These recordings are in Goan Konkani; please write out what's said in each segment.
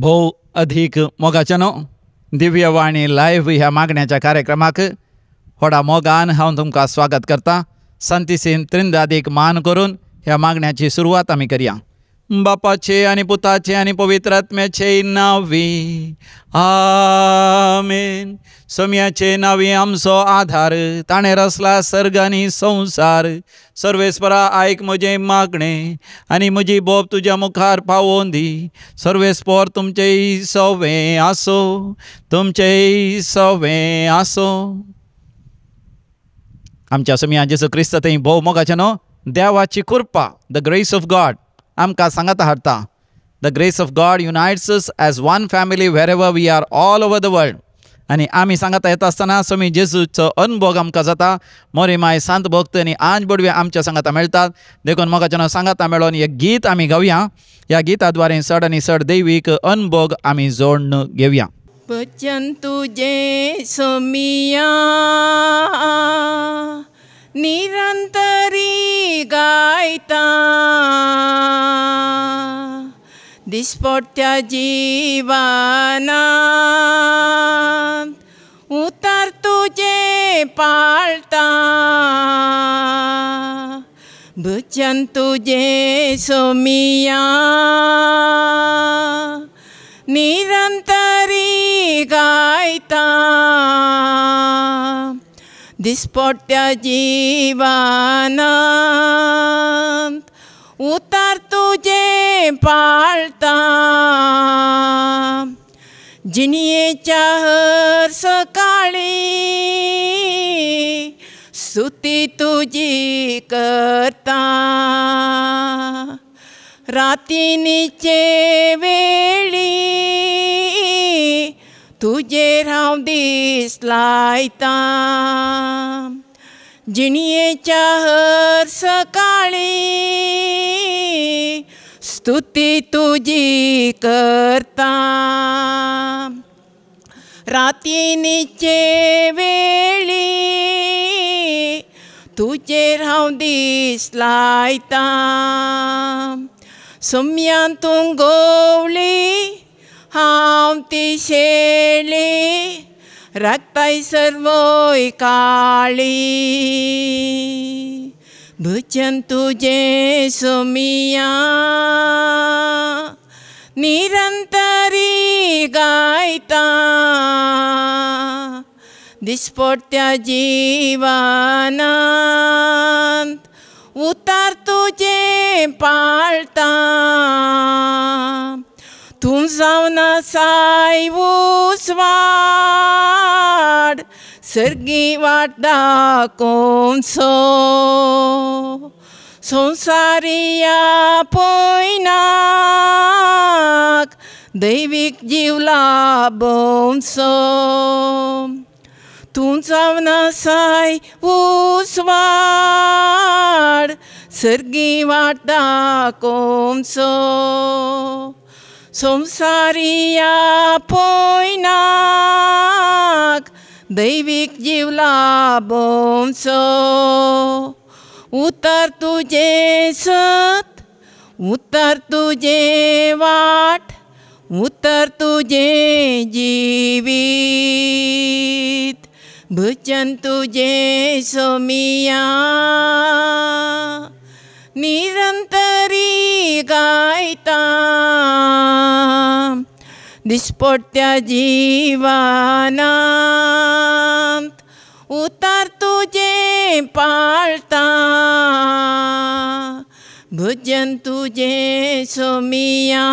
भोव अधीक मोगाच्यानो दिव्यवाणी लायव्ह ह्या मागण्याच्या कार्यक्रमाक व्हडा मोगान हांव तुमकां स्वागत करता। संतीसीन त्रिंदादीक मान करून ह्या मागण्याची सुरवात आमी करया। बापाचे आनी पुताचे आनी पवित्र आत्म्याचे नांवी आमेन। सोम्याचे नांवी आमचो आधार, ताणें रचला सर्ग आनी संवसार। सर्वेस्परा आयक म्हजें मागणें आनी म्हजी बोब तुज्या मुखार पावोवन दी। सर्वेस्पर तुमचें सवें आसो, तुमचें सवें आसो। आमच्या सोम्या जेजू क्रिस्त थंय भोव मोगाचें न्हू देवाची कृपा, the grace of God आमकां सांगाता हाडटा। The grace of God unites us as one family wherever we are all over the world. आनी आमी सांगाता येता आसतना स्वामी जेजूचो अनुभव आमकां जाता। मोरी माय सांत भक्त आनी आंज बडवे आमच्या सांगाता मेळटात। देखून मोगाच्यान सांगाता मेळोन एक गीत आमी गावया। ह्या गिता द्वारे चड आनी चड दैवीक अनुभव आमी जोडून घेवया। भजन तुझे सोमिया निरंतरी गायता, दिसपट्ट्या जिवनांत उतर तुझे पाळता। भजन तुझे सोमिया निरंतरी गायता, दिसपट्ट्या जिवनांत उतर तुझे पाळता। जिणयेच्या हर सकाळी स्तुती तुजी करता, रातीनीचे वेळी तुजेर हांव दीस लायता। जिणयेच्या हर सकाळी स्तुती तुजी करता, रातीनीचे वेळी तुजेर हांव दीस लायता। सोम्यान तूं गोवली हांव ती शेळी, राखताय सर्वय काळी। भजन तुझे सोमिया निरंतरी गायता, दिसपट्ट्या जिवनांत उतार तुझे पाळता। तूं जावन आसाय उजवाड, सर्गी वाट दाखोवचो। संवसारिया पयनाक दैवीक जीव लाभोवचो। तूं जावन आसाय उजवाड, सर्गी वाट दाखोवचो। संवसारिया पयनाक दैवीक जीव लाभोवचो। उतर तुजें सत, उतर तुजें वाट, उतर तुजें जिवीत। भजन तुजें सोमिया निरंतरी गायता, दिसपट्ट्या जिवनांत उतर तुझे पाळता। भजन तुझे सोमिया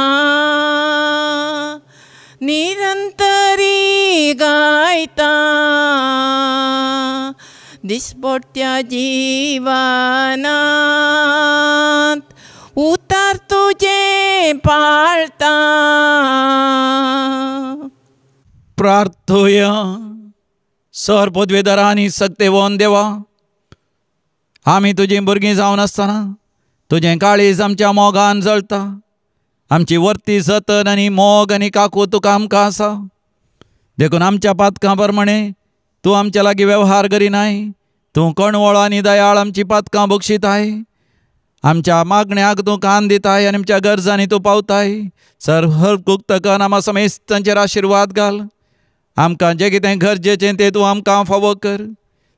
निरंतरी गायता, दिसपट्ट्या जिवनांत उतर तुझे पाळता। प्रार्थोया। सर पदवेदारा आनी सक्तेवन देवा, आमी तुजीं भुरगीं जावन आसतना तुजें काळीज आमच्या मोगान जळटा। आमची वर्ती जतन आनी मोग आनी काकू तुका आमकां आसा। देखून आमच्या पातकां प्रमाणे तूं आमच्या लागीं वेव्हार करिनाय। तूं कणवळ आनी दयाळ आमची पातकां बक्षिताय। आमच्या मागण्याक तूं कान दिताय आनी आमच्या गरजांनी तूं पावताय. सर गुप्तकन आमा समेस्तांचेर आशिर्वाद घाल. आमकां जें कितें गरजेचें तें तूं आमकां फावो कर.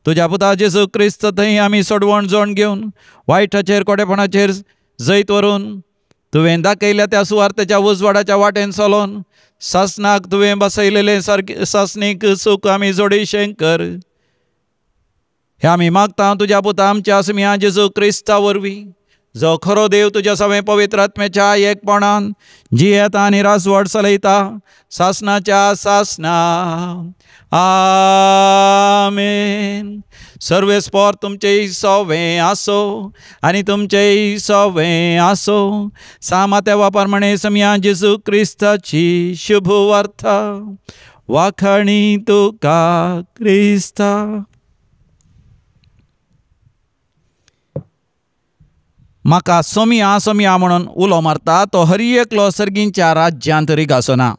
तुज्या पुता जेजू क्रिस्त थंय आमी सोडवण जोण घेवन वायटाचेर कोडेपणाचेर जैत व्हरून तुवें दाखयल्या त्या सुवार्थेच्या उजवाडाच्या वाटेन चलोन सासणाक तुवें बसयलेलें सारकें सासणीक सूख आमी जोडीशें कर. हें आमी मागता तुज्या पुता आमच्या आसम्या जेजू क्रिस्ता वरवीं, जो खरो देव तुज्या सवें पवित्र आत्म्याच्या एकपणान जियेता आनी राजवट चलयता सासणाच्या सासणा. आमेन. सर्वेस्पोर तुमचेय सवें आसो आनी तुमचेय सवें आसो. सामात्या वापर सम्या जेजू क्रिस्ताची शुभ वार्ता. वाखाणी तुका क्रिस्ता. म्हाका सोमिया सोमिया म्हणून उलो मारता तो हर एकलो सर्गींच्या राज्यांत रिगासना.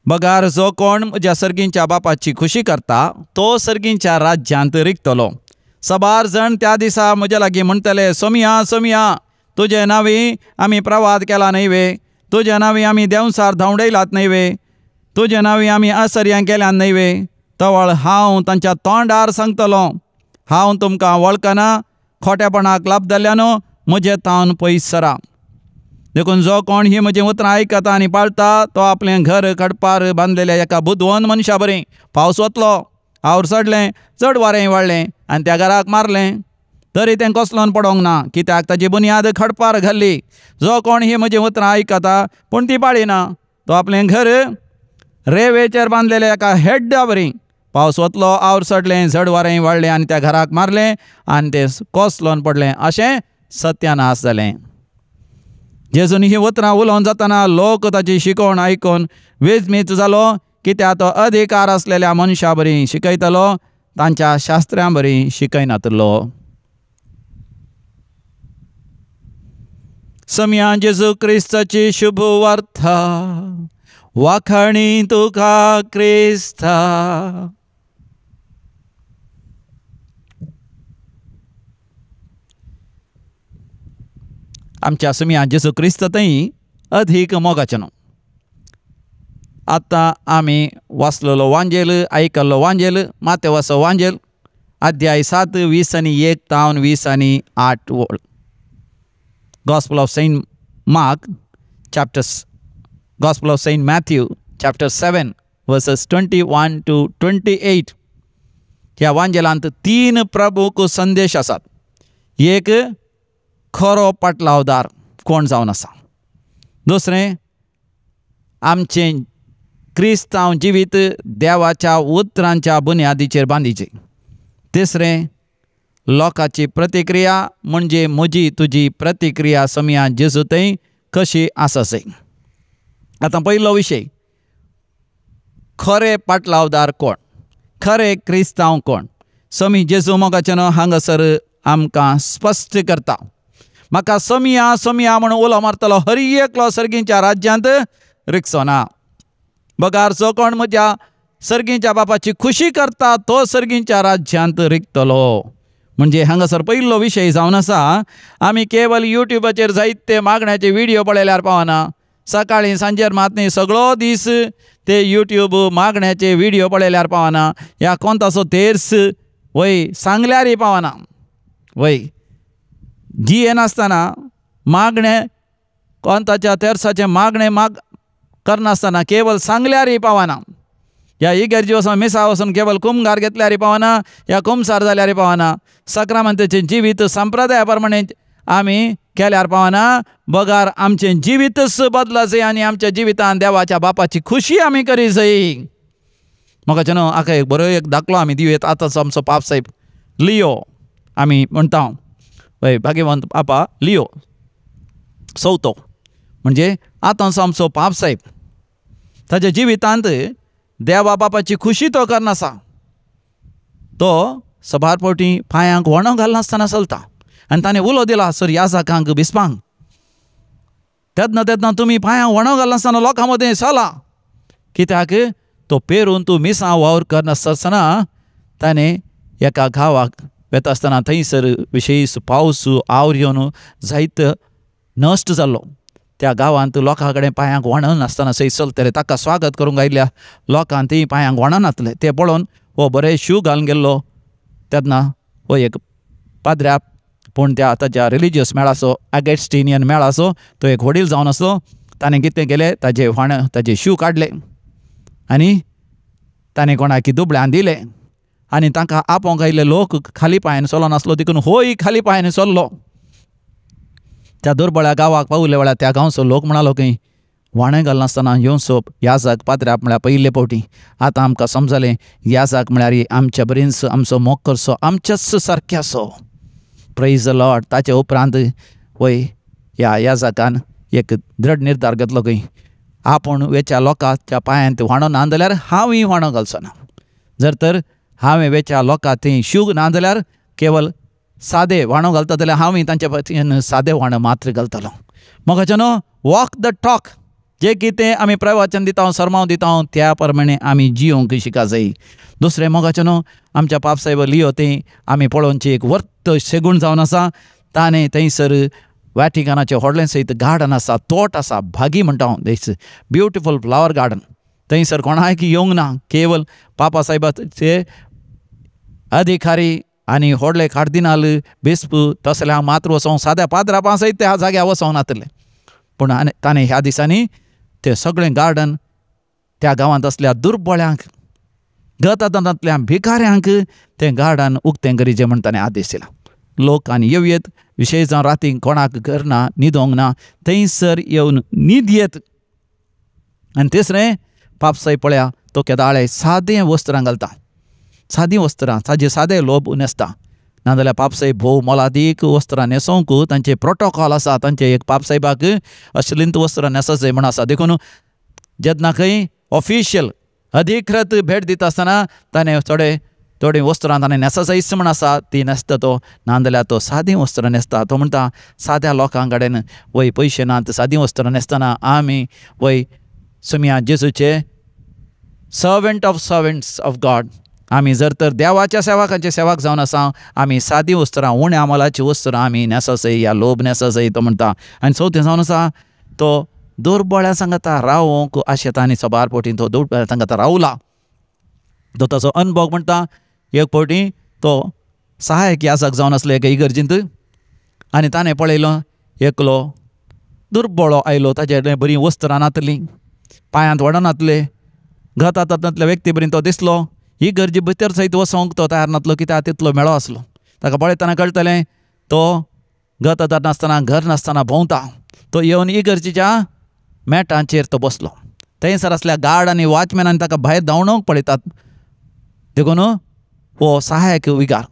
बगार जो कोण म्हज्या सर्गींच्या बापाची खुशी करता तो सर्गींच्या राज्यांत रिगतलो. सबार जण त्या दिसा म्हज्या लागीं म्हणटले, सोमिया सोमिया, तुजे नांवी आमी प्रवाद केला न्हय वे, तुजे नांवी आमी देंवसार धांवडयलात न्हय वे, तुजे नांवी आमी आसर्यां केल्यात न्हय वे. तवळ हांव तांच्या तोंडार सांगतलो, हांव तुमकां वळखना, खोटेपणाक लाबदल्यानो म्हजे तावन पयस सरा. देखून जो कोण ही म्हजी उतरां आयकता आनी पाळता तो आपलें घर खडपार बांदलेल्या एका बुदवंत मनशा बरी. पावस वतलो, our चडलें, चड वारें वाडलें आनी त्या घराक मारलें, तरी तें कसलोन पडोंक ना, कित्याक ताजी बुन्याद खडपार घाल्ली. जो कोण ही म्हजी उतरां आयकता पूण ती पाळिना तो आपलें घर रेवेचेर बांदलेल्या एका हेड्डा बरी. पावस वतलो, our चडलें, झड वारें वाडलें आनी त्या घराक मारलें आनी तें कोसलोन पडलें. अशें सत्यानाश जालें. जेजून ही उतरां उलोवन जातना लोक ताची शिकवण आयकून वेजमीच जालो, कित्याक तो अधिकार आसलेल्या मनशा बरी शिकयतलो, तांच्या शास्त्र्यां बरी शिकयनातलो. सम्या जेजू क्रिस्ताची शुभ वार्ता. वाखाणी तुका क्रिस्ता. आमच्या सुम्या जेजू क्रिस्त थंय अधीक मोगाचें न्हू. आतां आमी वाचलेलो वांजेल, आयकल्लो वांजेल, मातेवाचो वांजेल, अध्याय 7 20 1 तावन 20 8 वळ. Gospel of Saint Mark chapter, Gospel of Saint Matthew chapter 7 verses 21 to 28. ह्या वांजेलांत 3 प्रमुख संदेश आसात. एक, खरो पाटलावदार कोण जावन आसा. दुसरें, आमचें क्रिस्तांव जिवीत देवाच्या उतरांच्या बुन्यादीचेर बांदिचें. तिसरें, लोकांची प्रतिक्रिया म्हणजे म्हजी तुजी प्रतिक्रिया सम्या जेजू थंय कशी आसा. आतां पयलो विशय, खरे पाटलावदार कोण, खरे क्रिस्तांव कोण. समी जेजू मोगाचें न्हू हांगासर आमकां स्पश्ट करता. म्हाका सोमिया सोमिया म्हणून उलो मारतलो हर एकलो सर्गींच्या राज्यांत रिगचो ना. बगार जो कोण म्हज्या सर्गींच्या बापाची खुशी करता तो सर्गींच्या राज्यांत रिगतलो. म्हणजे हांगासर पयलो विशय जावन आसा, आमी केवल युट्यूबाचेर जायते मागण्याचे व्हिडियो पळयल्यार पावना. सकाळीं सांजेर मात न्ही, सगळो दीस ते युट्यूब मागण्याचे व्हिडियो पळयल्यार पावना. ह्या कोणतासो तेर्स वय सांगल्यारय पावना. वय जियेनासतना मागणें कोणताच्या तेर्साचें मागणें माग करनासतना केवल सांगल्यारय पावना. ह्या इगर्जी वचून मिसा वचून केवल कुमगार घेतल्यारय पावना, ह्या कुमसार जाल्यारय पावना. सक्रामंताचें जिवीत संप्रदाया प्रमाणे आमी केल्यार पावना. बगार आमचें जिवीतच बदला जाय आनी आमच्या जिवितान देवाच्या बापाची खुशी आमी करी जाय. म्हाका न्हू आका एक बरो एक दाखलो आमी दिवयेत. आतांचो आमचो पाप साहेब लियो आमी म्हणटा, हय भाग्यवंत पापा लियो चवथो, म्हणजे आतांचो आमचो पाप साहेब ताच्या जिवितांत देवा बापाची खुशी तो करनासा. तो सबार फावटी पांयांक वणो घालनासतना चलता आनी ताणें उलो दिला सर याजाकांक बिस्पांक, तेन्ना तेन्ना तुमी पांयांक वणो घालनासतना लोकां मदें चला, कित्याक तो पेरून तूं मिसां वावर करनासतना ताणें एका गांवाक वेता आसतना थंयसर विशेश पावस आवर येवन जायत नश्ट जाल्लो. त्या गांवांत लोकां कडेन पांयांक व्हाणो नासतना सय चलतले. ताका स्वागत करूंक आयिल्ल्या लोकांक ती पांयांक व्हाणो नासले ते पळोवन हो बरे शू घालून गेल्लो तेन्ना हो एक पाद्र्याप पूण त्या ताच्या रिलिजियस मेळाचो अगेस्टिनियन मेळाचो तो एक वडील जावन आसलो. ताणें कितें केलें, ताजे व्हाण ताजे शू काडले आनी ताणें कोणाक दुबळ्यान दिले आनी तांकां आपोवंक आयिल्ले लोक खाली पांयान चलोन आसलो देखून होय खाली पांयान चल्लो. त्या दुर्बळ्या गांवाक पावले वेळार त्या गांवचो लोक म्हणालो की व्हाणें घालनासतना येवचो याजक पाद्र्याप म्हळ्यार पयले फावटी आतां आमकां समजलें याजक म्हळ्यार आमच्या बरीच आमचो मोग करचो आमच्याच सारक्याचो. Praise the Lord. ताचे उपरांत वय ह्या याजकान एक दृढ निर्धार घेतलो की आपूण वेच्या लोकांच्या पांयांत व्हाणो ना जाल्यार हांवूय व्हाणो घालचो ना. जर तर हांवें वेच्या लोकां थंय शूग ना जाल्यार केवल सादे व्हाणो घालता जाल्यार हांवूय तांच्या पांयान सादे व्हाणो मात्र घालतलो. मोगाचें न्हू, वॉक the talk. जे कितें आमी प्रवचन दिता सरमांव दिता त्या प्रमाणे आमी जियोंक शिका जाय. दुसरें मोगाचें न्हू, आमच्या पापसाहेब लियो थंय आमी पळोवची एक वर्त शेगूण जावन आसा. ताणें थंयसर वॅटिकनाचें व्हडलें सयत गार्डन आसा, तोट आसा, भागी म्हणटा हांव, दिस ब्युटिफूल फ्लावर गार्डन. थंयसर कोणाक येवंक ना, केवल पापा साहेबाचे अधिकारी आनी व्हडले कार्दिनाल बिस्प तसल्या मात्र वचोंक साद्या पाद्रापां सयत त्या जाग्यार वचोंक नातलें. पूण ताणें ह्या दिसांनी तें सगळें गार्डन त्या गांवांत आसल्या दुर्बळ्यांक गतांतल्या भिकाऱ्यांक तें गार्डन उक्तें करीचें म्हूण ताणें आदेश दिला. लोक आनी येवयेत, विशेश जावन राती कोणाक घर ना, न्हिदोंक ना, थंयसर येवन न्हीद येत. आनी तिसरें पापसाय पळया तो केदाळे सादें वस्त्रां घालता, सादीं वस्त्रां, ताजे सादे लोब न्हेसता. नाजाल्यार पापसाहेब भोव मोलादीक वस्त्रां न्हेसोवंक तांचे प्रोटोकॉल आसा. तांचे एक पापसाहेबाक अश्लींत वस्त्रां न्हेसचें म्हूण आसा. देखून जेन्ना खंय ऑफिशियल अधिकृत भेट दिता आसतना ताणें थोडे थोडीं वस्त्रां ताणें न्हेसचीच म्हूण आसा ती न्हेसता तो. नाजाल्यार तो सादीं वस्त्रां न्हेसता. तो म्हणटा साद्या लोकां कडेन वय पयशे नात, सादीं वस्त्रां न्हेसतना आमी वय सुमया जेजूचे servant of servants of God, आमी जर तर देवाच्या सेवकांचे सेवक जावन आसा, आमी सादी वस्त्रां उण्या मोलाची वस्त्रां आमी न्हेसचय या लोभ न्हेसचय तो म्हणटा. आनी चवथें जावन आसा तो दुर्बळ्या सांगता रावोंक आशेता आनी सबार फावटी तो दुर्बळ्या सांगता रावला. तो ताचो अनुभव म्हणटा एक फावटी तो सहायक याजक जावन आसलो एके इगर्जींत आनी ताणें पळयलो एकलो दुर्बळो आयलो, ताजे कडेन बरीं वस्त्रां नातलीं, पांयांत वडनातले, गतांतल्या व्यक्ती बरीं तो दिसलो. ही गरजी भितर सयत वचोंक तो तयार नासलो कित्याक तितलो मेळो आसलो. ताका पळयतना कळटलें तो गतादार नासतना घर नासतना भोंवता. तो येवन इगर्जीच्या मॅटांचेर तो बसलो. थंयसर आसल्या गार्ड आनी वॉचमॅनान ताका भायर धांवणोवंक पळयतात. देखून हो सहायक विगार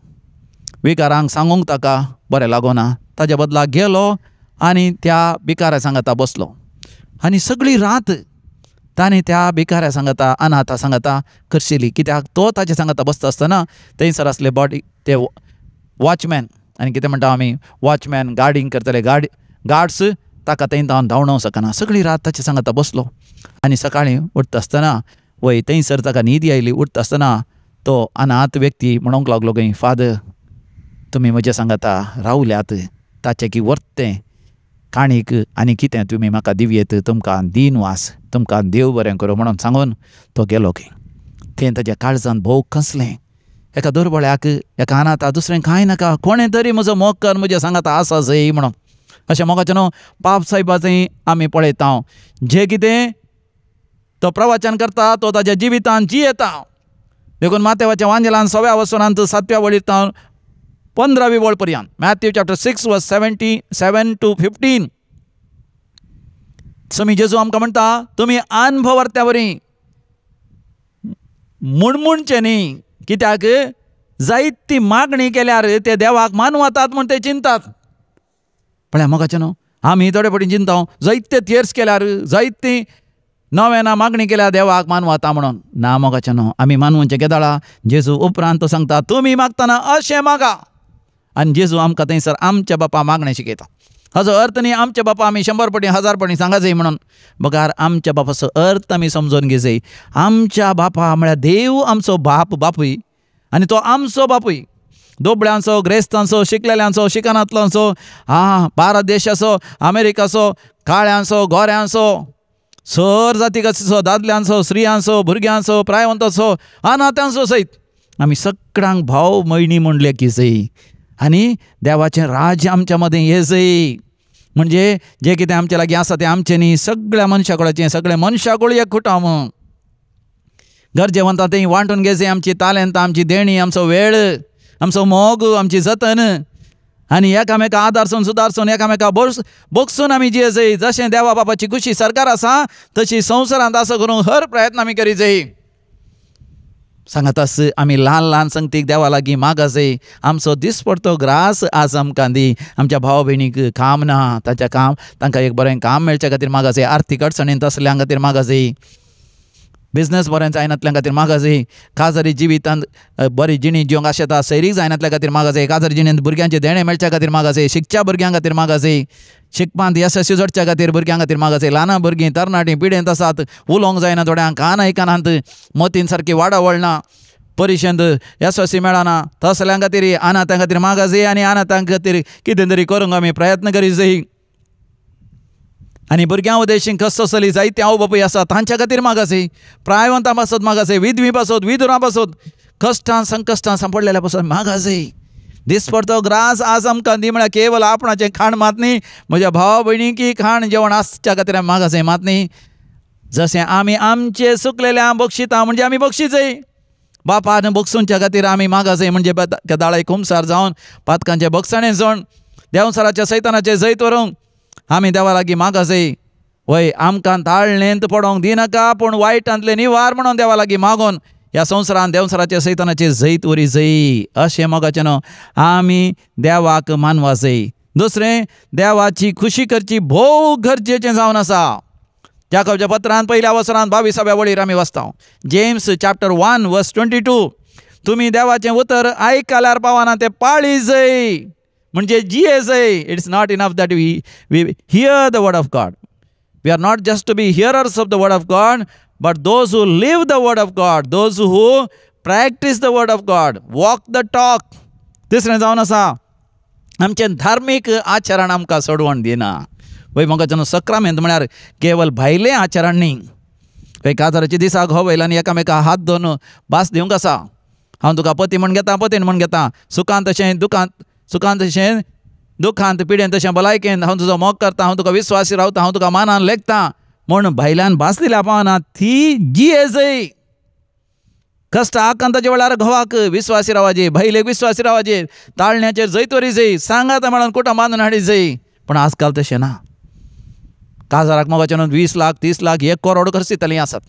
विगारांक सांगूंक ताका बरें लागोना. ताज्या बदला गेलो आनी त्या भिकाऱ्या सांगाता बसलो आनी सगळी रात ताणें त्या भिकाऱ्या सांगाता अनाथा सांगाता करशिली. कित्याक तो ताच्या सांगाता बसता आसतना थंयसर आसले बॉडी ते वॉचमॅन आनी कितें म्हणटा आमी वॉचमॅन गार्डींग करतले गार्ड्स ताका थंय धांवन धांवणोवंक शकना. सगळी रात ताच्या सांगाता बसलो आनी सकाळीं उठता आसतना वय थंयसर ताका न्हीद आयली. उठता आसतना तो अनाथ व्यक्ती म्हणूंक लागलो की फादर तुमी म्हज्या सांगाता रावल्यात ताचें की वर्तें काणीक आनी कितें तुमी म्हाका दिवयेत, तुमकां दीन वास, तुमकां देव बरें करूं म्हणून सांगून तो गेलो. की तें ताज्या काळजान भोव खसलें. एका दुर्बळ्याक एका अनाथा दुसरें कांय नाका, कोणें तरी म्हजो मोग कर म्हज्या सांगाता आसा जय म्हणून. अशें मोगाचें न्हू पाप साहेबाचें आमी पळयता जें कितें तो प्रवचन करता तो ताज्या जिवितान जियेता. देखून मातेवाच्या वांजेलान सव्या वसनांत सातव्या वळीर 15वी वळ पर्यंत Matthew chapter 6 verse 7 to 15 समी जेजू आमकां म्हणटा तुमी अनभवर्त्या वरी मुणमुणचें न्ही, कित्याक जायती मागणी केल्यार ते देवाक मानवतात म्हूण ते चिंतात. पळया मोगाचें न्हू आमी थोडे फावटी चिंता जायते तेर्स केल्यार जायती नव्याना मागणी केल्यार देवाक मानवता म्हणून. ना मोगाचें न्हू आमी मानवचें केदाळा जेजू उपरांत तो सांगता तुमी मागतना अशें मागा. आनी जेजू आमकां थंयसर आमच्या बापा मागणें शिकयता. हाजो अर्थ न्ही आमच्या बापा आमी 100 पटी 1000 पटी सांगा जाय म्हणून, बगार आमच्या बापाचो अर्थ आमी समजून घेवं. आमच्या बापा म्हळ्यार देव आमचो बाप बापूय आनी तो आमचो बापूय. दुबळ्यांचो, ग्रेस्तांचो, शिकलेल्यांचो, शिकनातल्यांचो, भारत देशाचो, अमेरिकाचो, काळ्यांचो, गोऱ्यांचो, सर जातीचो, दादल्यांचो, स्त्रियांचो, भुरग्यांचो, प्रायवंताचो, अनाथांचो सयत आमी सगळ्यांक भाव भयणी म्हूण लेखी जाय आनी देवाचें राज्य आमच्या मदें ये जाय. म्हणजे जें कितें आमच्या लागीं आसा तें आमचें न्ही, सगळ्या मनशा कडेचें, सगळ्या मनशा कडेन एकवटाम गरजेवंता तें वांटून घेवचें. आमची तालेंतां, आमची देणी, आमचो वेळ, आमचो मोग, आमची जतन आनी एकामेका आदारसून सुदारसून एकामेका बोगसून आमी जिये जाय. जशें देवा बापाची खुशी सरकार आसा तशी संवसारांत असो करूंक हर प्रयत्न आमी करी जाय. सांगातास आमी ल्हान ल्हान संगतीक देवा लागीं मागा जाय. आमचो दिसपडतो ग्रास आज आमकां दी. आमच्या भाव भयणीक काम ना, तांच्या काम तांकां एक बरें काम मेळच्या खातीर मागा जाय. आर्थीक अडचणींत आसल्या खातीर मागा जाय. बिजनेस बरें जायनातल्या खातीर मागा जाय. काजारी जिवितांत बरी जिणी जिवंक आशेता सैरीक जायनातल्या खातीर मागा जाय. काजारी जिणेंत भुरग्यांचें देणें मेळच्या खातीर मागा जाय. शिकच्या भुरग्यां खातीर मागा जाय. शिकपांत येसस्वी जोडच्या खातीर भुरग्यां खातीर मागा जाय. ल्हान भुरगीं तरणाटीं पिडेंत आसात, उलोवंक जायना, थोड्यांक कान आयकनात, मतीन सारकी वाडावळ ना, परिशेंत येसस्वी मेळना, तसल्यां खातीर अनाथां खातीर मागा जाय आनी अनाथां खातीर कितें तरी करूंक आमी प्रयत्न करी जाय. आनी भुरग्यां उदेशीं कसली जायते आवय बापूय आसा तांच्या खातीर मागा जाय. प्रायवंतां पासत मागा जाय, विधवी पासत, विधुरां पासत, कश्टां संकश्टां सांपडलेल्या पासत मागा जाय. दिसपडतो ग्रास आज आमकां दी म्हळ्यार केवल आपणाचें खाण मात न्ही, म्हज्या भाव भयणीकी खाण जेवण आसच्या खातीर आमी मागा जाय मात न्ही. जशें आमी आमचें सुकलेलें बक्षिता म्हणजे आमी बक्षी जाय. बापान बक्षुंच्या खातीर आमी मागा जाय म्हणजे दाळाय कुमसार जावन पातकांचें बक्षणें जावन देवसराच्या सैतानाचें जैत व्हरूंक आमी देवा लागीं मागा जाय. वय आमकां ताळणेंत पडोंक दिनाका, पूण वायटांतलें निवार म्हणून देवा लागीं मागून ह्या संवसारांत देवसराचे सैतानाचे जैत वरी जाय. अशें मोगाचें न्हू आमी देवाक मानवा जाय. दुसरें, देवाची खुशी करची भोव गरजेचें जावन आसा. जाकोबाच्या पत्रांत पयल्या वसरांत 22व्या वळीर आमी वाचता. जेम्स चॅप्टर 1 वर्स 22, तुमी देवाचें उतर आयकल्यार पावना तें पाळी जाय म्हणजे जिये जाय. It's not enough that we hear the word of God. We are not just to be hearers of the word of God, but those who live the word of God, those who practice the word of God, walk the talk. तिसरें जावन आसा आमचें धार्मीक आचरण आमकां सोडवण दिना. वय मोगाच्यान सक्रामेंत म्हळ्यार केवल भायलें आचरण न्ही. वय काजाराच्या दिसा घोव वयल्यान एकामेका हात धरून भास दिवंक आसा. हांव तुका पती म्हण घेता, पतीण म्हण घेता, सुखांत तशें दुखांत, सुखांत तशें दुखांत, पिडेन तशें भलायकेन हांव तुजो मोग करता, हांव तुका विस्वासी रावता, हांव तुका मानान लेखता म्हूण भायल्यान भास दिल्या पावना ती जिये जाय. कश्ट आकांताच्या वेळार घोवाक विस्वासी रावाचे, बायलेक विस्वासी रावाचे, ताळण्याचेर जैत वरी जाय, सांगाता म्हणून कुटां बांदून हाडी जाय. पूण आजकाल तशें ना. काजाराक मोगाचें 20 लाख 30 लाख 1 करोड खर्चितलीं आसात.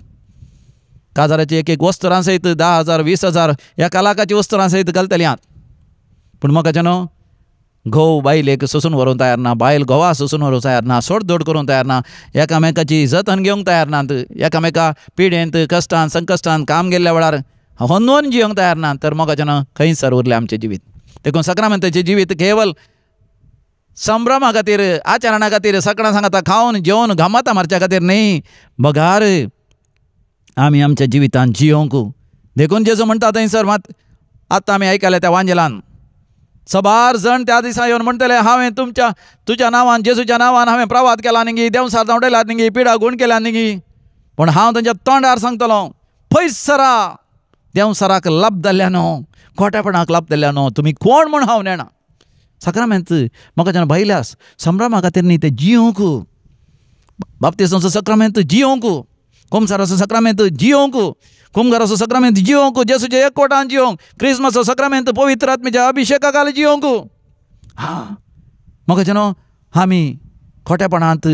काजाराची एक एक वस्तुरां सयत 10,000 20,000 1 लाखाची वस्तुरां सयत घालतलीं आहात. पूण मोगाचें न्हू घोव बायलेक सोसून व्हरूंक तयार ना, बायल घोवा सोसून व्हरूंक तयार ना, सोडदोड करूंक तयार ना, एकामेकाची जतन घेवंक तयार नात, एकामेका पिडेंत कश्टान संकश्टान काम गेल्ल्या वेळार होंदोवन जिवंक तयार ना. तर मोगाचें न्हू खंयसर उरलें आमचें जिवीत. देखून सक्रामेंताचें जिवीत केवल संभ्रमा खातीर, आचरणा खातीर, सगळ्यां सांगता खावन जेवन घामाता मारच्या खातीर न्ही, बगार आमी आमच्या जिवितान जियोंक. देखून जेजू म्हणटा थंयसर मात आतां आमी आयकलें त्या वांजेलान, सबार जण त्या दिसा येवन म्हणटले हांवें तुमच्या तुज्या नांवान जेजूच्या नांवान हांवें प्रवाद केला न्ही, देवसार धांवडयला न्ही, पिडा गूण केल्या न्ही, पूण हांव तांच्या तोंडार सांगतलो पयस सरा, देवसाराक लाभ जाल्ल्या न्हू, खोटेपणाक लाभ जाल्ल्या न्हू, तुमी कोण म्हूण हांव नेणा. सक्रामेंत म्हाका जेन्ना भायल्यास संभ्रमा खातीर न्ही तें जियोंक, बाप्तिस्माचो सक्रामेंत जियोंक, कुमसाराचो सक्रामेंत जियोंक, कुमगाराचो सक्रामेंत जियोंक, जेसूच्या एकवटान जियोंक, क्रिस्माचो सक्रामेंत पवित्र आत्म्याच्या अभिशेका खाला जियोंक. हा म्हाका जेन्ना आमी खोटेपणांत,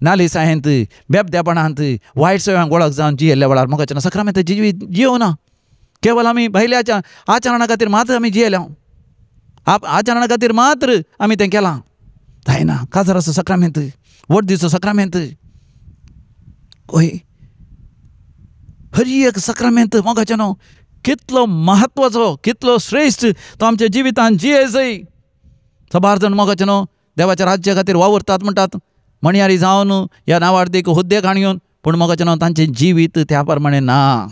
नालिसायेंत, बेबदेपणांत, वायट सवयांक वळख जावन जियेल्ल्या वेळार म्हाका जेन्ना सक्रामेंत जियोना, केवल आमी भायल्याच्या आचरणा खातीर मात्र आमी जियेल्या, आचरणा खातीर मात्र आमी तें केलां जायना. काजाराचो सक्रामेंत, वडदीचो सक्रामेंत, हय हर एक सक्रामेंत मोगाचें न्हू कितलो म्हत्वाचो, कितलो श्रेश्ठ तो आमच्या जिवितान जिये जाय. सबार जाण मोगाचें न्हू देवाच्या राज्या खातीर वावुरतात म्हणटात, म्हणयारी जावन ह्या नावार्दीक हुद्दे खाण घेवन, पूण मोगाचें न्हू तांचें जिवीत त्या प्रमाणे ना.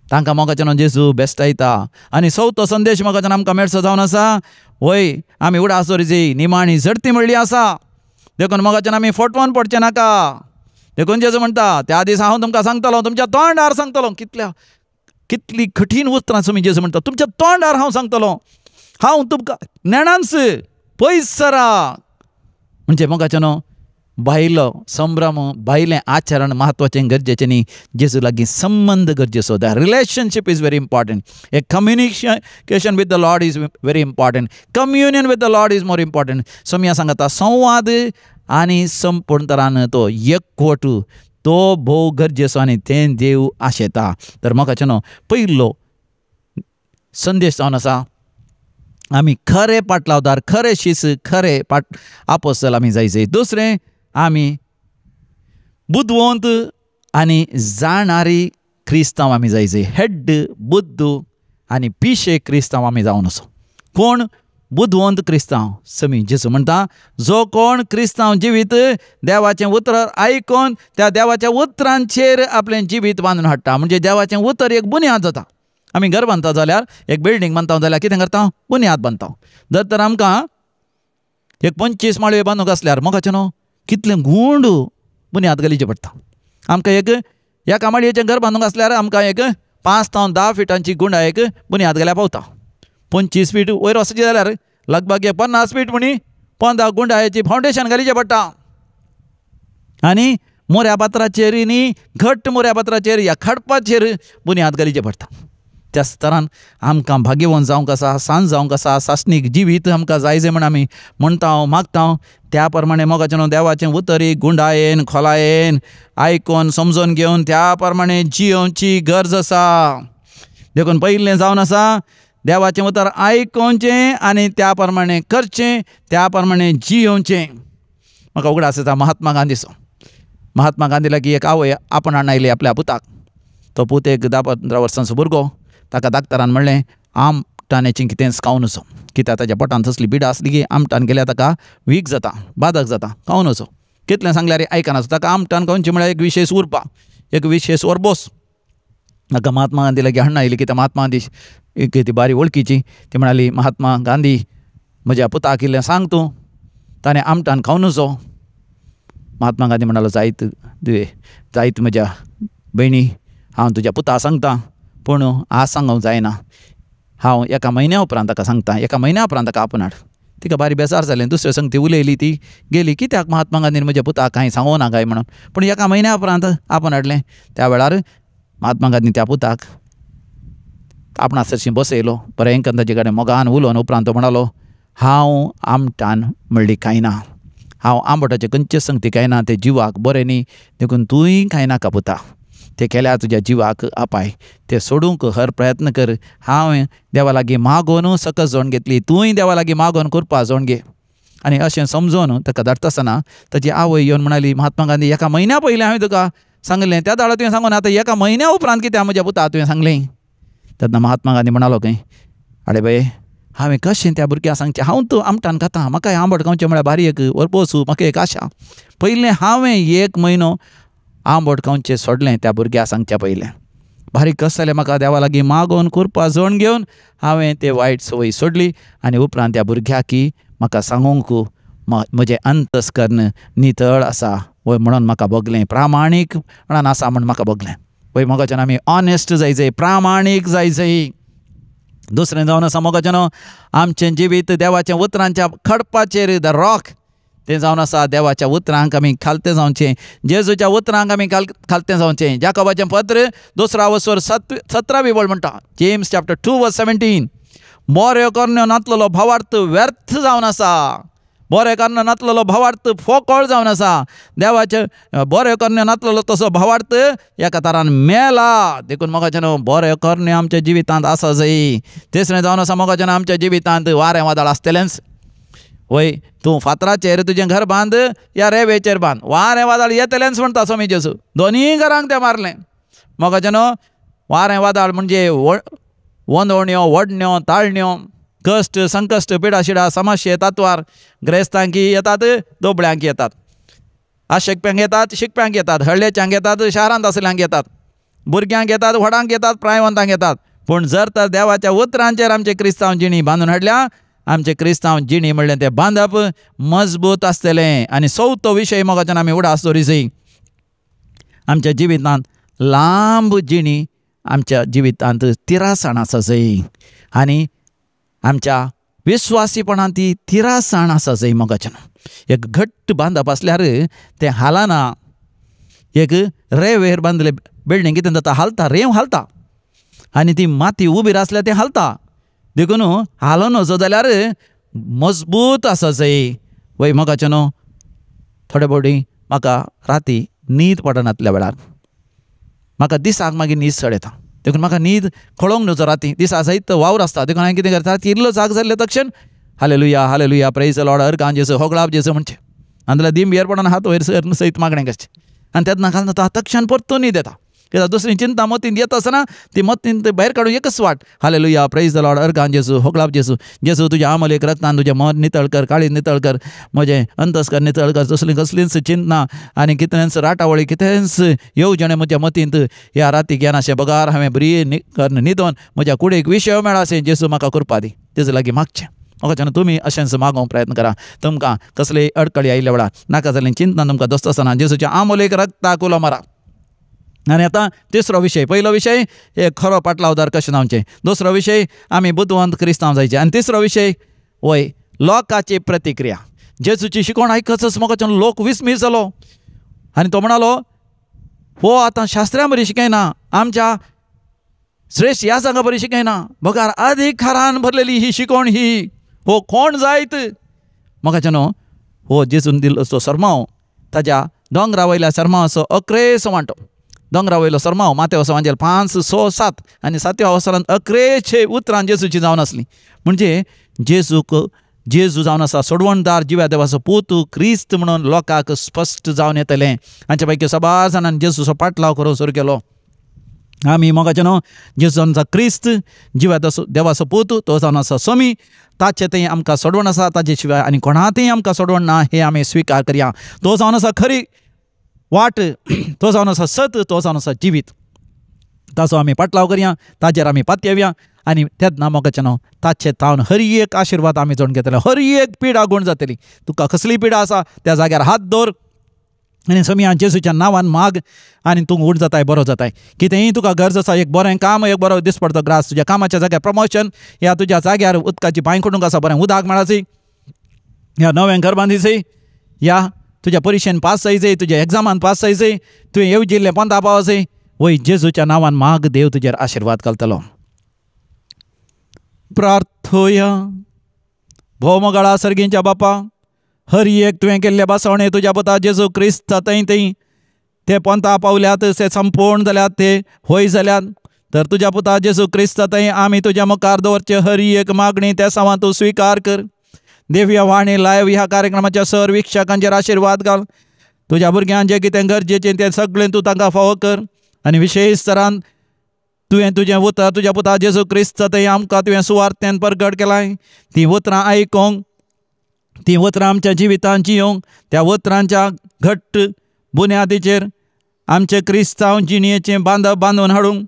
तांकां मोगाच्यान जेजू बेस्टायता. आनी चवथो संदेश मोगाच्यान आमकां मेळचो जावन आसा, वय आमी उडास दवरिची निमाणी झडती म्हणली आसा. देखून मोगाच्यान आमी फटवून पडचें नाका. देखून जेजू म्हणटा त्या दिसा हांव तुमकां सांगतलो, तुमच्या तोंडार सांगतलो. कितल्या कितली कठीण उतरां तुमी जेजू म्हणटा, तुमच्या तोंडार हांव सांगतलो, हांव तुमकां नेणांच पयस सरा. म्हणजे मोगाच्यान भायलो संभ्रम, भायलें आचरण म्हत्वाचें गरजेचें न्ही, जेजू लागीं संबंद गरजेचो. The relationship is very important. A communication with the Lord is very important. Communion with the Lord is more important. सोमिया सांगता संवाद आनी संपूर्णतरान तो एकवट तो भोव गरजेचो आनी तें देव आशेता. तर मोगाच्यान पयलो संदेश जावन आसा, आमी खरे पाटलावदार, खरे शिस, खरे पाट आपोसल आमी जायचे. दुसरें, आमी बुदवंत आनी जाणारी क्रिस्तांव आमी जायचे. हेड्ड बुद्द आनी पिशे क्रिस्तांव आमी जावन आसो. कोण बुदवंत क्रिस्तांव? समी जेजू म्हणटा जो कोण क्रिस्तांव जिवीत देवाचें उतर आयकून त्या देवाच्या उतरांचेर आपलें जिवीत बांदून हाडटा. म्हणजे देवाचें उतर एक बुन्याद जाता. आमी घर बांदता जाल्यार, एक बिल्डींग बांदता जाल्यार कितें करता? बुन्याद बांदता. जर तर आमकां एक 25 माळयो बांदूंक आसल्यार मोगाचें न्हू कितलें गूंड बुन्याद घालीचें पडटा. आमकां एक एका माळयेचें घर बांदूंक आसल्यार आमकां एक 5 ते 10 फिटांची गुंडा एक बुन्याद घाल्यार पावता. 25 फीट वयर वचचें जाल्यार लगभग 50 फीट म्हणी 15 गुंडायेची फावंडेशन घालीचें पडटा. आनी मोऱ्या पात्राचेर न्ही घट्ट मोऱ्या पात्राचेर ह्या खडपाचेर बुन्याद घालीचें पडटा. त्याच तरान आमकां भाग्यवंत जावंक आसा, सांज जावंक आसा, सासणीक जिवीत आमकां जाय जाय म्हण आमी म्हणटा मागता. त्या प्रमाणे मोगाचें न्हू देवाचें उतरी गुंडायेन खोलायेन आयकून समजून घेवन त्या प्रमाणे जियोवची गरज आसा. देखून पयलें जावन आसा देवाचें उतर आयकोवचें आनी त्या प्रमाणे करचें, त्या प्रमाणे जियोवचें. म्हाका उगडास येता महात्मा गांधीचो. महात्मा गांधी लागीं एक आवय आपण हाडून आयली आपल्या पुताक. तो पूत एक 10-15 वर्सांचो भुरगो. ताका डाक्टरान म्हणलें आमटाण्याचें कितेंच खावन वचो, कित्याक ताच्या पोटांत तसली बिडां आसली की आमटान गेल्यार ताका वीक जाता, बादक जाता, खावन वचो. कितलें सांगल्यार आयकनासो. ताका आमटान खावचें म्हळ्यार एक विशेश उरपा, एक विशेश ओरबोस. ताका महात्मा गांधी लागीं हाडून आयली कित्याक महात्मा गांधी एक ती बारी वळखीची. ती म्हणाली महात्मा गांधी म्हज्या पुताक इल्लें सांग तूं, ताणें आमटान खावन वचो. महात्मा गांधी म्हणालो जायत जायत म्हज्या भयणी, हांव तुज्या पुता सांगता, पूण आज सांगूंक जायना, हांव एका म्हयन्या उपरांत ताका सांगता, एका म्हयन्या उपरांत ताका आपोवन हाड. तिका बारी बेजार जालें. दुसरे संग ती उलयली, ती गेली. कित्याक महात्मा गांधीन म्हज्या पुताक कांय सांगूं ना काय म्हणून. पूण एका म्हयन्या उपरांत आपोवन हाडलें. त्या वेळार महात्मा गांधीन त्या पुताक आपणा सरशीं बसयलो, बरें ताचे कडेन मोगान उलोवन उपरांत तो म्हणालो हांव आमटान म्हणली खायना, हांव आंबटाचें खंयचेच संगती खायना, तें जिवाक बरें न्ही, देखून तूंय खायनाका पुता, तें केल्यार तुज्या जिवाक अपाय, तें सोडूंक हर प्रयत्न कर. हांव देवा लागीं मागोवन सकस जोण घेतली, तूंय देवा लागीं मागोवन कृपा जोण घे. आनी अशें समजून ताका धाडटा आसतना ताची आवय येवन म्हणाली महात्मा गांधी एका म्हयन्या पयलीं हांवें तुका सांगलें, त्या दाडो तुवें सांगून आतां एका म्हयन्या उपरांत कित्याक म्हज्या पुता तुवें सांगलें? तेन्ना महात्मा गांधी म्हणालो खंय, आडे बाये हांवें कशें त्या भुरग्यांक सांगचें, हांव तूं आमटान खाता, म्हाका आंबट खावचें म्हळ्यार बारी एक वरपोसू, म्हाका एक आशा. पयलें हांवें एक म्हयनो आंबट खावचें सोडलें त्या भुरग्यांक सांगच्या पयलें. बारीक कशें जालें म्हाका देवा लागीं मागोवन कृपा जोण घेवन हांवें ते वायट संवय सोडली आनी उपरांत त्या भुरग्याकी म्हाका सांगूंक म्हजें अंतस्कर्ण नितळ आसा वय म्हणून म्हाका भोगलें, प्रामाणीकपणान आसा म्हूण म्हाका भोगलें. वय मोगाच्यान आमी ऑनेस्ट जाय जाय, प्रामाणीक जाय जाय. दुसरें जावन आसा मोगाच्यान आमचें जिवीत देवाच्या उतरांच्या खडपाचेर, the rock तें जावन आसा. देवाच्या उतरांक आमी खालतें जावचें, जेजूच्या उतरांक आमी खालतें जावचें. जाकोबाचें पत्र 2 वसर 17वी वळ म्हणटा, जेम्स चॅप्टर 2 वर्स 17, बऱ्यो करण्यो नातलेलो भावार्थ व्यर्थ जावन आसा, बरें करण्यो नातलेलो भावार्थ फोकळ जावन आसा. देवाचें बरें करण्यो नातलेलो तसो भावार्थ एका तरान मेला. देखून मोगाचें न्हू बरें करण्यो आमच्या जिवितांत आसा जाय. तिसरें जावन आसा मोगाचें आमच्या जिवितांत वारें वादळ आसतलेंच. वय तूं फातराचेर तुजें घर बांद या रेवेचेर बांद, वारें वादळ येतलेंच म्हणटा स्वामी जेजू. दोनूय घरांक तें मारलें. मोगाचें न्हू वारें वादळ म्हणजे वंदवण्यो, वडण्यो, ताळण्यो, कश्ट, संकश्ट, पिडा शिडा, समस्ये, तात्वार ग्रेस्तांकी येतात, दोबळ्यांक येतात, आशिकप्यांक येतात, शिकप्यांक येतात, हळ्ळेच्यांक येतात, शारांत आसल्यांक येतात. भुरग्यांक येतात, व्हडांक येतात, प्रायवंतांक येतात. पूण जर तर देवाच्या उतरांचेर आमचे क्रिस्तांव जिणी बांदून हाडल्या, आमचे क्रिस्तांव जिणी म्हणलें तें बांदप मजबूत आसतलें. आनी चवथो विशय मोगाच्यान आमी उडास दवरिसय, आमच्या जिवितांत लांब जिणी आमच्या जिवितांत तिरासाण आसा जय, आनी आमच्या विस्वासीपणांत ती तिरासाण आसा जय मोगाच्यान. एक घट्ट बांदप आसल्यार तें हालना. एक रेंवेर बांदले बिल्डींग कितें जाता, हालता, रेंव हालता, आनी ती माती उबी आसल्यार तें हालता. देखून हालोन वचो जाल्यार मजबूत आसा जय. वय मोगाचें न्हू, थोडे फावटी म्हाका राती न्हीद पडनातल्या वेळार म्हाका दिसाक मागीर न्हीद चड येता. देखून म्हाका न्हीद खळोवंक न्हू राती, दिसा सयत वावर आसता. देखून हांवें कितें करता, इल्लो जाग जाल्ले तक्षण hallelujah hallelujah praise the Lord अर्कान जेजू होगळाप जेजू म्हणचें, आनी जाल्यार दिम भियर पडून हात वयर सर सयत मागणें करचें, आनी तेन्ना घालून जाता तक्षण परतून न्हीद येता. कित्याक दुसरी चिंता मतींत येता आसतना ती मतींत भायर काडून एकच वाट, हालेलुया प्रेज the Lord अर्कान जेजू होगळाप जेजू, जेजू तुज्या आमलेक रक्तान तुजें मन नितळ कर, काळीज नितळ कर, म्हजें अंतस्कर नितळ कर, तसली कसलीच चिंतना आनी कितलेंच राटावळी कितेंच येवजणे म्हज्या मतींत ह्या रातीक येनाशें बगार हांवें बरी करून न्हिदोन म्हज्या कुडीक विशय मेळाशें जेजू म्हाका करपा दी, तेजे लागीं मागचें. मोगाच्यान तुमी अशेंच मागोवंक प्रयत्न करा. तुमकां कसलीय अडकळी आयिल्ल्या वेळार नाका जाल्ली चिंतना तुमकां दोस्त आसतना जेजूच्या आमोलेक रक्ताक उलो मारा. आनी आतां तिसरो विशय, पयलो विशय एक खरो पाटलावदार कशें जावचें, दुसरो विशय आमी बुदवंत क्रिस्तांव जायचे, आनी तिसरो विशय वय लोकाची प्रतिक्रिया. जेजूची शिकवण आयकतच मोगाच्यान लोक विस्मीत जालो आनी तो म्हणालो, हो आतां शास्त्रा बरी शिकयना, आमच्या श्रेश्ठ ह्या संघा बरी शिकयना, बगार अधिकारान भरलेली ही शिकवण ही, हो कोण जायत. मोगाच्यान हो जेजून दिल्लो तो सरमाव, ताज्या दोंगरा वयल्या सरमावाचो अक्रेस वांटो, दोंगरा वयलो सरमाव मातेव वांजेल 5, 6, 7 आनी सातव्या अवसरान अक्रेचे उतरां जेजूची जावन आसली. म्हणजे जेजूक जेजू जावन आसा सोडवणदार जिव्या देवाचो पूत क्रिस्त म्हणून लोकांक स्पश्ट जावन येतलें. हांचे पैकी सबार जाणांनी जेजूचो पाटलाव करूंक सुरू केलो. आमी मोगाचें न्हू, जेजू जावन आसा क्रिस्त जिव्या देवाचो पूत, तो जावन आसा स्वामी, ताचें थंय आमकां सोडवण आसा, ताचे शिवाय आनी कोणातूय आमकां सोडवण ना हें आमी स्विकार करया. तो जावन आसा खरी वाट, तो जावन आसा सत, तो जावन आसा जिवीत, ताचो आमी पाटलाव करया, ताचेर आमी पातयेवया, आनी तेन्ना मोगाचें न्हू ताचे तावन हर एक आशिर्वाद आमी जोडून घेतले, हर एक पिडा गूण जातली. तुका कसली पिडा आसा त्या जाग्यार हात दवर आनी समिया जेजूच्या नांवान माग आनी तूं गूण जाताय, बरो जाताय. कितेंय तुका गरज आसा, एक बरें काम, एक बरो दीस पडतो ग्रास, तुज्या कामाच्या जाग्यार प्रमोशन, ह्या तुज्या जाग्यार उदकाची बांय खुणूंक आसा बरें उदक मेळासी, ह्या नवें घर बांदिसी, ह्या तुज्या परिक्षेन पास जायचे, तुज्या एग्जामान पास जायचे, तुवें येवजिल्लें पंदा पावसे, वय जेजूच्या नांवान माग, देव तुजेर आशिर्वाद घालतलो. प्रार्थोया. भोवमोगाळा सर्गींच्या बापा, हर एक तुवें केल्ले बसवणे तुज्या पुता जेजू क्रिस्त थंय थंय ते पंता पावल्यात, ते संपूर्ण जाल्यात, ते होय जाल्यात, तर तुज्या पुता जेजू क्रिस्त थंय आमी तुज्या मुखार दवरचे हर एक मागणी त्या सावान तूं स्विकार कर. देवया वाणी लायव ह्या कार्यक्रमाच्या सर वीक्षकांचेर आशिर्वाद घाल. तुज्या भुरग्यांक जें कितें गरजेचें तें सगळें तूं तांकां फावो कर, आनी विशेश तरान तुवें तुजें उतर तुज्या पुता जेजू क्रिस्त थंय आमकां तुवें सुवार्थेन परगट केलाय, तीं उतरां आयकूंक, तीं उतरां आमच्या जिवितांत जियोंक, त्या उतरांच्या घट्ट बुन्यादीचेर आमचे क्रिस्तांव जिणेचें बांदप बांदून हाडूंक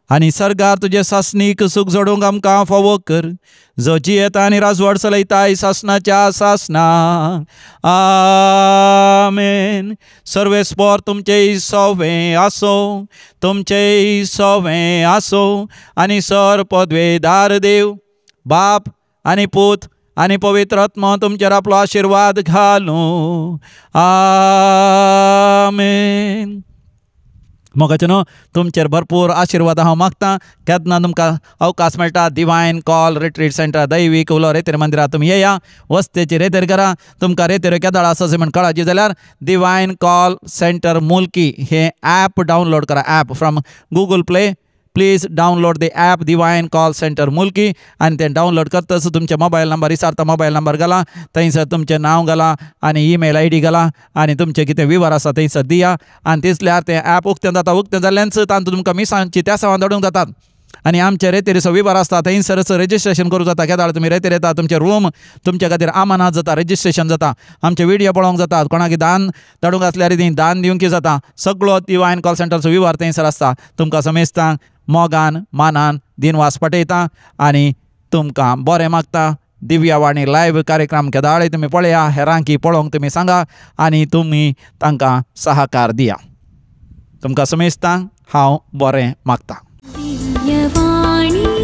आनी सर्गार तुजें सासणीक सूख जोडूंक आमकां फावो कर. जो जियेता आनी राजवट चलयताय सासणाच्या सासणा, आमेन. सर्वेस्पोर तुमचेय सोवें आसो, तुमचेय सोवें आसो, आनी सर पदवेदार देव बाप आनी पूत आनी पवित्र आत्मा तुमचेर आपलो आशिर्वाद घालूं, आमेन. मोगाचें न्हू, तुमचेर भरपूर आशिर्वाद हांव मागतां. केन्ना तुमकां अवकाश मेळटा, डिवायन कॉल रिट्रीट सेंटर दैवीक उलो रेतेर मंदिरां तुमी येया, वस्तेची रेतेर करा. तुमकां रेतेर केदाळ आसा म्हण कळाची जाल्यार डिवायन कॉल सेंटर मुल्की हें ॲप डावनलोड करा. App from Google Play, please download the app divine call centre Mulki, आनी तें डावनलोड करतच तुमचे मोबायल नंबर विचारता, मोबायल नंबर घाला, थंयसर तुमचें नांव घाला आनी ईमेल I D घाला आनी तुमचें कितें विवर आसा थंयसर दिया, आनी तिसल्यार तें ॲप उक्तें जाता. उक्तें जाल्ल्यानच तातूंत तुमकां मिसांची त्या सावान धाडूंक जातात. आनी आमचे रेतेरीचो विभार आसता थंयसरच रजिस्ट्रेशन करूं जाता. केदाळ तुमी रेतेर येता तुमचे रूम तुमच्या खातीर आमानात जाता, रजिस्ट्रेशन जाता, आमचे व्हिडियो पळोवंक जाता, कोणाक दान धाडूंक आसल्यार ती दान दिवंक जाता. सगळो डिवायन कॉल सेंटरचो विभार थंयसर आसता. तुमकां समेस्तांक मोगान मानान दिनवास पटयता आनी तुमकां बरें मागता. दिव्यवाणी लायव्ह कार्यक्रम केदाळे तुमी पळया, हेरांकी पळोवंक तुमी सांगा आनी तुमी तांकां सहकार दिया. तुमकां समेस्तांक हांव बरें मागता. दिव्यवाणी.